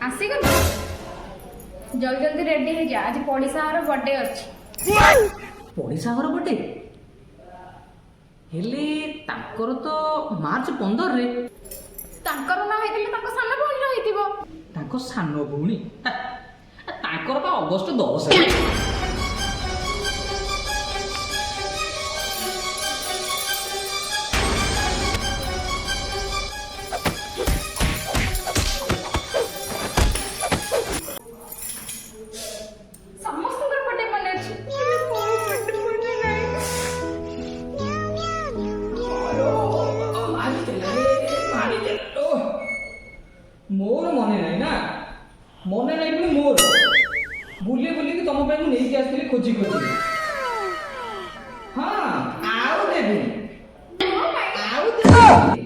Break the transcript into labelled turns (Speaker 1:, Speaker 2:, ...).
Speaker 1: ଆସିଗଲୁ? ଜଲ୍ଦି ଜଲ୍ଦି ରେଡି ହେଇଯା, ଆଜି ପଡ଼ିଶା ଘର ବର୍ଥଡେ ଅଛି।
Speaker 2: ପଡ଼ିଶା ଘର ବର୍ଥଡେ ହେଲେ ତାଙ୍କର ତ ମାର୍ଚ୍ଚ 15ରେ।
Speaker 1: ତାଙ୍କର ନ ହେଇଥିଲେ ତାଙ୍କ ସାନ ଭଉଣୀର ହେଇଥିବ।
Speaker 2: ତାଙ୍କ ସାନ ଭଉଣୀ? ହା, ତାଙ୍କର ପା ଅଗଷ୍ଟ 10ରେ।
Speaker 1: ସମସ୍ତଙ୍କର ବର୍ଥଡେ ମନେ ଅଛି, ହେଲେ ମୋର birthday ମନେ ନାହିଁ।
Speaker 2: ମାରିଦେଲା ରେ, ମାରିଦେଲା ଲୋ। ମୋର ମନେ ନାହିଁ ନା? ମନେ ନାହିଁ ପୁଣି ମୋର। ବୁଲି ବୁଲିକି ତମ ପାଇଁ ମୁଁ ନେଇକି ଆସିଥିଲି ଖୋଜି ଖୋଜି। ହଁ, ଆଉ ଦେବିନି, ଆଉ ଦେବିନି।